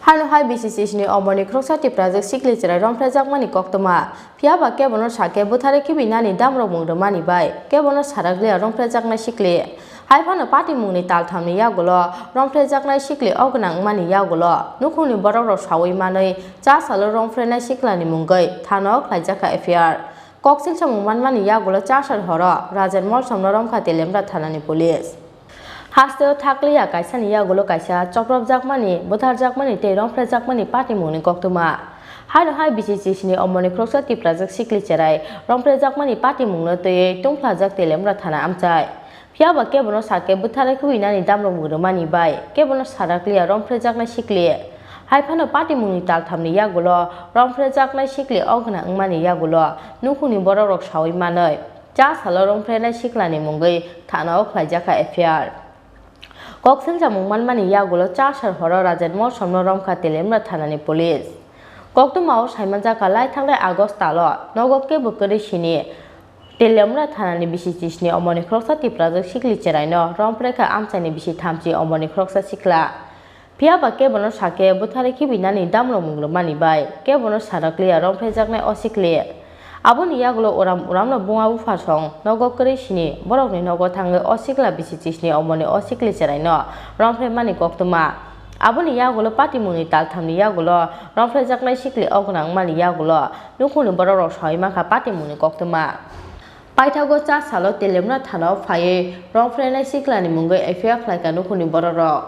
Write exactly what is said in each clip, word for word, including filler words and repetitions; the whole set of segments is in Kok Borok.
Haino hai bisi chisni omorni khoroksa Tiprajwk sikli chwrai romphrejakmani koktwma. Phiya ba kebono sakhe bwtharwi khibinani damrok mung rwmani bai kebono sarakliya romphrejaknai sikli. Hai phano patimungni talthamni yagulo romphrejaknai sikli o gwnang wngmani yagulo nukhungni borokrok saui manwi cha salo romphrwnai siklani mungwi thana-o khlaijakha F I R. Koksil samung manmani yagulo chasar horo Rajen Molsomno romkha Telemra thanani police. Hasteo thakliya kaisani yagulo kaisa chopropjakmani, bwtharjakmani tei romphrejakmani patimungni koktwma. Haino hai bisi chisni omorni khoroksa Tiprajwk sikli chwrai romphrejakmani patimungno twiwi tungphlajak Telemra thana amchai. Phiya ba kebono sakhe bwtharwi khibinani damrok mung rwmani bai kebono sarakliya romphrejaknai sikli. Hai phano patimungni talthamni yagulo romphrejaknai sikli o gwnang wngmani yagulo nukhungni borokrok saui manwi cha salo romphrenai siklani mungwi thana-o khlaijakha F I R. Koksil samung manmani yagulo chasar horo Rajen Molsomno romkha Telemra thanani police. Koktwma-o saimanjakha lai thangnai August talo nogo kebo kwrwi sini Telemra thanani bisi chisni omorni khoroksa Tiprajwk sikli chwraino romphrekha amchaini bisi thamchi omorni khoroksa sikla. Phiya ba kebono sakhe bwtharwi khibinani damrok mung rwmani bai kebono sarakliya romphrejaknai o sikli. Aboni yagulo uram uramno buma buphasong nogo kwrwi sini borokni nogo thangwi o sikla bisi chisni omorni o sikli chwraino romphremani koktwma. Aboni yagulo patimungni talthamni yagulo romphrejaknai sikli o gwnang wngmani yagulo nukhungni borokrok saui mankha patimungni koktwma. Paithago cha salo Telemra thanao phaiwi romphrenai siklani mungwi F I R khlaikha nukhungni borokrok.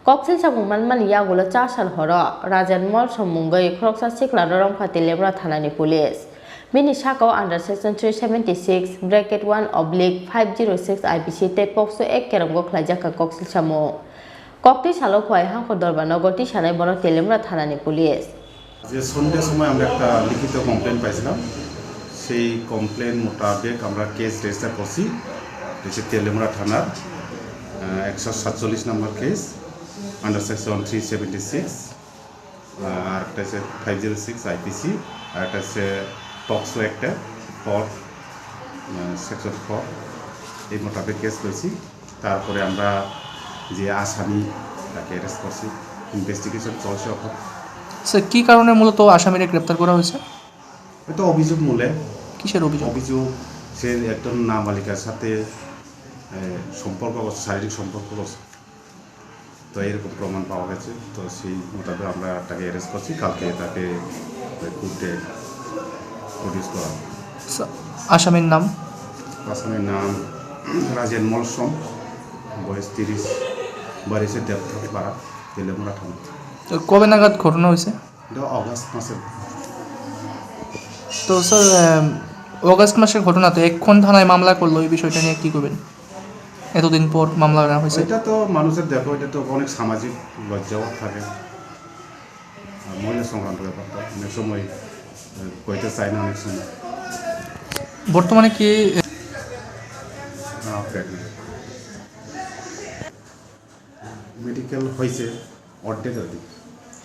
Koksil samung manmani yagulo cha sal horo Rajen Molsom mungwi khoroksa siklano romkha Telemra thanani police. Bini sakao under section three seventy six bracket one oblique five zero six I P C tei pokso ek kerongbo khlaijakha koksil samung. Koktwi salo Khowai Hangkhor Dorbar nogo tisanai bono Telemra thanani police. যে সন্ধ্যার সময় আমরা একটা লিখিত কমপ্লেন পাইছিলাম, সেই কমপ্লেন মোতাবেক আমরা কেস রেজিস্টার করছি। এটা হচ্ছে তেলেমুড়া থানার আহ, একশো সাতচল্লিশ নম্বর case, under section three seventy six, আর একটা হচ্ছে ফাইভ জিরো সিক্স আইপিসি, আর একটা হচ্ছে পক্সো একটা ফর, সেকশন ফর। এই মোতাবেক কেস করছি। তারপরে আমরা যে আসামি, তাকে অ্যারেস্ট করছি, ইনভেস্টিগেশন চলছে এখন। স্যার, কী কারণে মূলত আসামিরে গ্রেপ্তার করা হয়েছে? হয়তো অভিযোগ মূলে। কিসের অভিযোগ? অভিযোগ, সে একজন নাবালিকার সাথে এ, সম্পর্ক করছে, শারীরিক সম্পর্ক করছে। তো এরকম প্রমাণ পাওয়া গেছে। তো সেই মোতাবেক আমরা তাকে অ্যারেস্ট করছি। কালকে তাকে কোর্টে প্রডিউস করা হবে। স্যার, আসামির নাম? আসামির নাম রাজেন মলসম, বয়স তিরিশ, বাড়ি হচ্ছে দেবথান পাড়া, তেলেমুড়া থানা। তো কবে নাগাদ ঘটনা হয়েছে? এটা অগাস্ট মাসের। তো স্যার, আম, অগাস্ট মাসের ঘটনা, তো এখন থানায় মামলা করলো, এই বিষয়টা নিয়ে কি করবেন? এতদিন পর মামলা নেওয়া হয়েছে। এটা তো মানুষের, দেখো, এটা তো অনেক সামাজিক লজ্জাও থাকে। আর মহিলা সংক্রান্ত ব্যাপারটা অনেক সময়, আহ, কইতে চায় না অনেক সময়। বর্তমানে কি? না, প্রেগনেন্ট। মেডিকেল হয়েছে, অর্ধেক আর কি,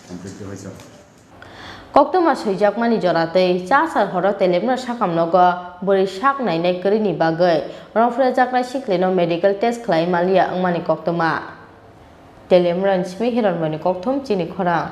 কমপ্লিট হয়েছে। Koktwma swijakmani jora tei chasar horo Telemra sakam nogo bwrwi sak nainai kwrwini bagwi romphrejaknai siklino medical test khlai manliya wngmani koktwma. Telemrani simi Hiranmoyni kokthum chini khorang.